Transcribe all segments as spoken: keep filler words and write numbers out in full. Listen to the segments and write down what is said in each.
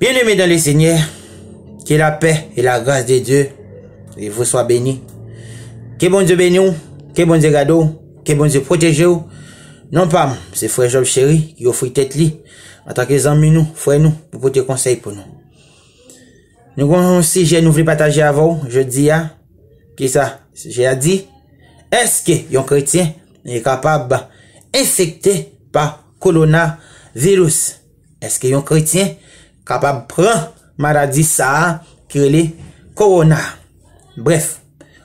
Bien-aimés dans le Seigneur, que la paix et la grâce de Dieu vous soient bénis. Ke Bondye beni w, ke Bondye gade w, ke Bondye pwoteje w. Non pa m, se frè Job Chéry ki ofri tèt li antanke zanmi nou, frè nou, pou pote konsèy pou nou. Nou gen yon sijè nou vle pataje avè w jodi a. Kisa sijè a di? Èske yon kretyen li kapab enfekte pa kowonaviris? Èske yon kretyen kapab pran maladi sa a ki rele kowona? Brèf,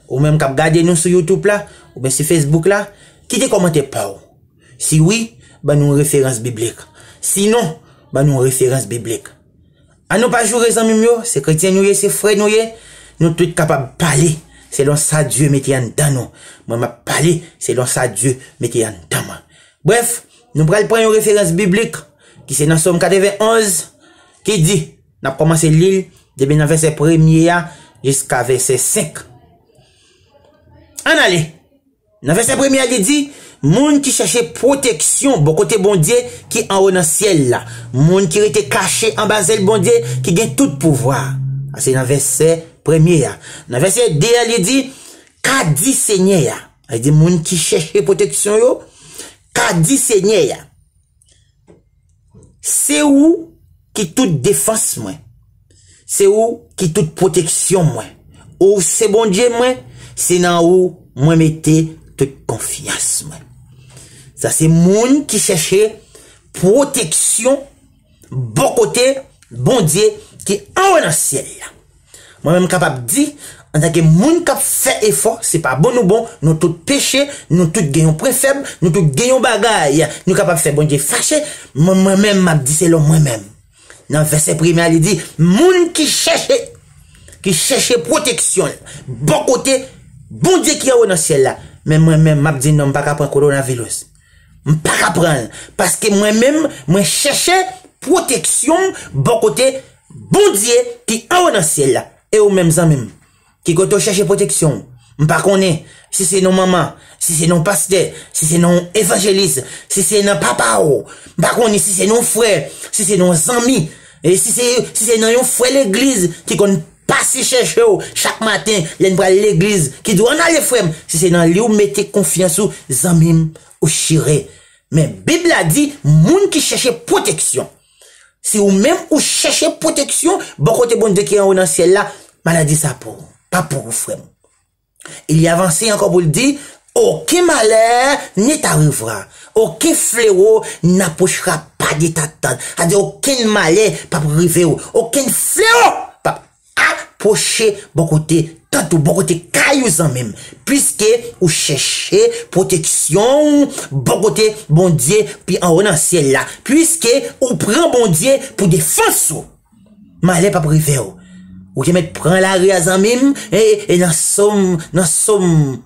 ou menm k ap gade nou sou YouTube la, oubyen sou Facebook la, kite kòmantè pa w. Si wi, ban nou yon referans biblik. Sinon, ban nou yon referans biblik. An nou pa joure zanmi m yo, se kretyen nou ye, se frè nou ye, nou tout kapab pale selon sa Dye mete anndan nou. Mwen, m ap pale selon sa Dye mete anndan mwen. Brèf, nou pral pran yon referans biblik ki se nan Sòm katrevenn onz, ki di, n ap kòmanse li l depi nan vèsè premye a jiska vèsè senk. Ann ale! Nan vèsè premye a, li di, moun ki chèche pwoteksyon bò kote Bondye ki anwo nan syèl la, moun ki rete kache anba zèl Bondye ki gen tout pouvwa. Sa se nan vèsè premye a. Nan vèsè de a, li di, ka di Senyè a. Sa vle di moun ki chèche pwoteksyon yo, ka di Senyè a. Se ou ki tout defans mwen. Se ou ki tout pwoteksyon mwen. Ou se Bondye mwen, se nan ou mwen mete tout konfyans mwen. Sa se moun ki chèche pwoteksyon bò kote Bondye ki anwo nan syèl la. Mwen menm kapab di, antanke moun k ap fè efò, se pa bon nou bon, nou tout peche, nou tout gen yon pwen fèb, nou tout gen yon bagay, nou kapab fè Bondye fache, mwen, mwen menm m ap di selon mwen menm. Nan vèsè premye a, li di, moun ki chèche, ki chèche pwoteksyon l bò kote Bondye ki anwo nan syèl la. Men mwen menm, m ap di non, m pa ka pran kowonaviris. M pa ka pran l, paske mwen menm, mwen chèche pwoteksyon m bò kote Bondye ki anwo nan syèl la. E ou menm, zanmi m, ki kote w chèche pwoteksyon w? M pa konnen si se nan manman, si se nan pastè, si se nan evanjelis, si se nan papa w. M pa konnen si se nan frè, si se nan zanmi, e si se, si se nan yon frè legliz ki konn pase chèche w chak maten lè n pral legliz, ki di w, ann ale, frè m. Si se nan li w mete konfyans ou, zanmi m, ou chire. Men Bib la di, moun ki chèche pwoteksyon. Si ou menm ou chèche pwoteksyon bò kote Bondye ki anwo nan syèl la, maladi sa pou ou. Pa pou ou, frè m. Li avanse ankò pou l di, aucun malheur ne t'arrivera, aucun fléau n'approchera pas de ta tente. Sa vle di, okenn malè p ap rive w, okenn flewo p ap apwoche bò kote tant ou, bò kote kay ou, zanmi m, piske ou chèche pwoteksyon ou bò kote Bondye ki anwo nan syèl la, piske ou pran Bondye pou defans ou. Malè p ap rive w. Ou te mèt pran lari a, zanmi m, e, e nan Sòm, nan Sòm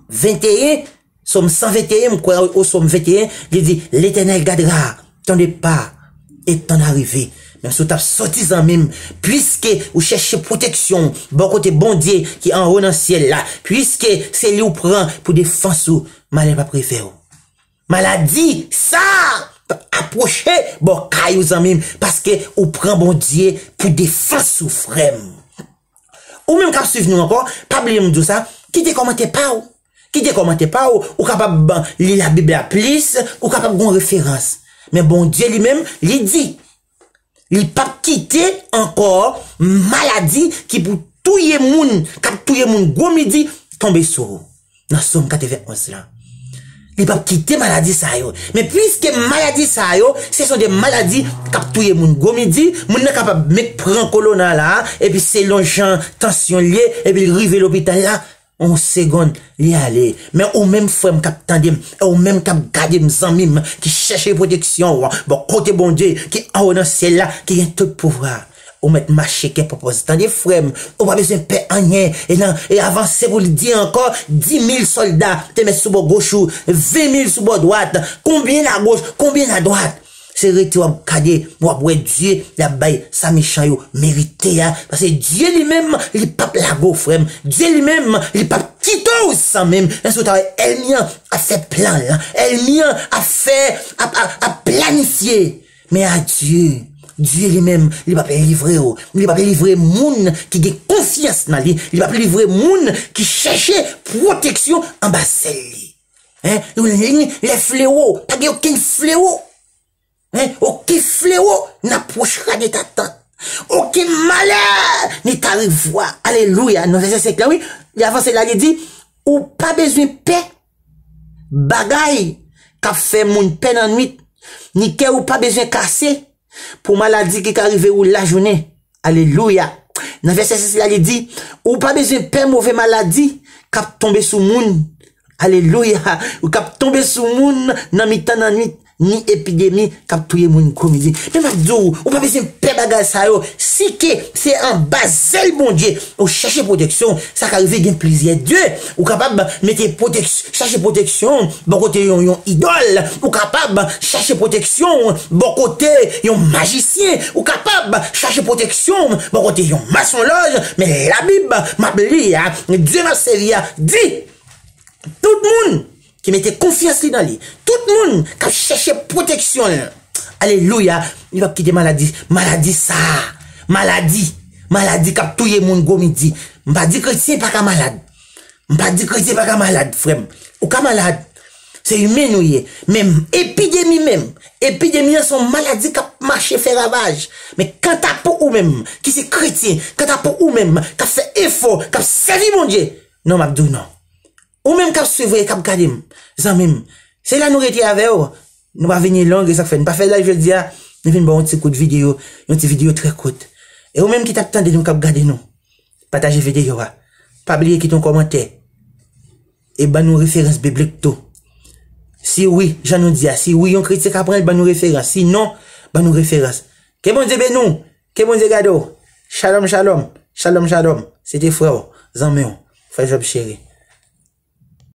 venteyen, Sòm san venteyen, m kwè, o Sòm venteyen, li di, L'Éternel gardera ton départ et ton arrivée. Menm si w t ap soti, zanmi m, piske ou chèche pwoteksyon bò kote Bondye ki anwo nan syèl la, piske se li w pran pou defans ou, malè p ap rive w. Maladi sa p ap apwoche bò kay ou, zanmi m, paske ou pran Bondye pou defans ou, frè m. Ou menm k ap swiv nou ankò, pa bliye m di w sa, kite kòmantè pa w. Kite kòmantè pa w, ou kapab li Labib la plis, ou kapab gen yon referans. Men Bondye li menm, li di, li p ap kite ankò maladi ki pou touye moun, k ap touye moun gwo midi, tonbe sou ou. Nan Sòm katrevenn onz la. Li p ap kite maladi sa yo. Men piske maladi sa yo, se son de maladi k ap touye moun gwo midi, moun nan kapab mèt pran kowona la, epi selon jan tansyon l ye, epi l rive lopital la, yon segonn, li ale. Men ou menm, frè m k ap tande m, e ou menm k ap gade m, zanmi m, ki chèche pwoteksyon w bò kote Bondye ki anwo nan syèl la, ki gen tout pouvwa, ou mèt mache kè pòpòz. Tande, frè m, ou pa bezwen pè anyen. E nan, e avanse pou l di ankò, di mil sòlda te mèt sou bò goch ou, ven mil sou bò dwat. Konbyen a goch, konbyen a dwat? Se rete w ap gade, w ap wè Dye, l ap bay sa mechan yo merite a. Paske Dye li menm, li p ap lage w, frè m. Dye li menm, li p ap kite w, zanmi m. Menm si w ta wè ènmi an ap fè plan l, ènmi an ap fè, ap, ap, ap planifye. Men adye, Dye li menm, li p ap livre w. Li p ap livre moun ki gen konfyans nan li. Li p ap livre moun ki chèche pwoteksyon anba zèl li. Hein? Lè flewo, pa gen okenn flewo. Hein? Okenn flewo n'approchera de ta tente. Okenn malè ne t'arrivera. Alelouya. Nan vèsè senk la, wi, li avanse la, li di, ou pa bezwen pè bagay k ap fè moun pè nan nwit, ni kè ou pa bezwen kase pou maladi ki ka rive ou lajounen. Alelouya. Nan vèsè sis la, li di, ou pa bezwen pè move maladi k ap tonbe sou moun. Alelouya. Ou k ap tonbe sou moun nan mitan nan nwit, ni epidemi k ap touye moun gwo midi. Men m ap di w, ou pa bezwen pè bagay sa yo. Si ke se anba zèl Bondye ou chèche pwoteksyon, sa ka rive gen plizyè dye. Ou kapab mete pwoteksyon, chache pwoteksyon bò kote yon, yon idòl. Ou kapab chache pwoteksyon bò kote yon majisyen. Ou kapab chache pwoteksyon bò kote yon masonlòj. Men Labib m ap li a, Dye m ap sèvi a, di, tout moun ki mete konfyans li nan li, tout moun k ap chèche pwoteksyon l, alelouya, li p ap kite maladi, maladi sa, maladi, maladi k ap touye moun gwo midi. M pa di kretyen pa ka malad. M pa di kretyen pa ka malad, frè m. Ou ka malad. Se imen nou ye. Men epidemi menm, epidemi an se yon maladi k ap mache fè ravaj. Men kanta pou ou menm, ki se kretyen, kanta pou ou menm, k ap fè efò, k ap sèvi Bondye, non, m ap di w non. Ou menm k ap swiv e k ap gade m, zanmi m, se la nou rete avè w. Nou pa vini long, e sa k fè n pa fè live jodi a, nou vin ba w yon ti kout videyo, yon ti videyo trè kout. E ou menm ki t ap tande nou, k ap gade nou, pataje videyo a. Pa bliye kite yon kòmantè. E ban nou referans biblik tou. Si wi, jan nou di a, si wi, yon kretyen ka pran l, ban nou referans. Si non, ban nou referans. Ke Bondye beni w, ke Bondye gade w. Shalom, shalom, shalom, shalom. Se te frè w, zanmi w, frè Job Chéri.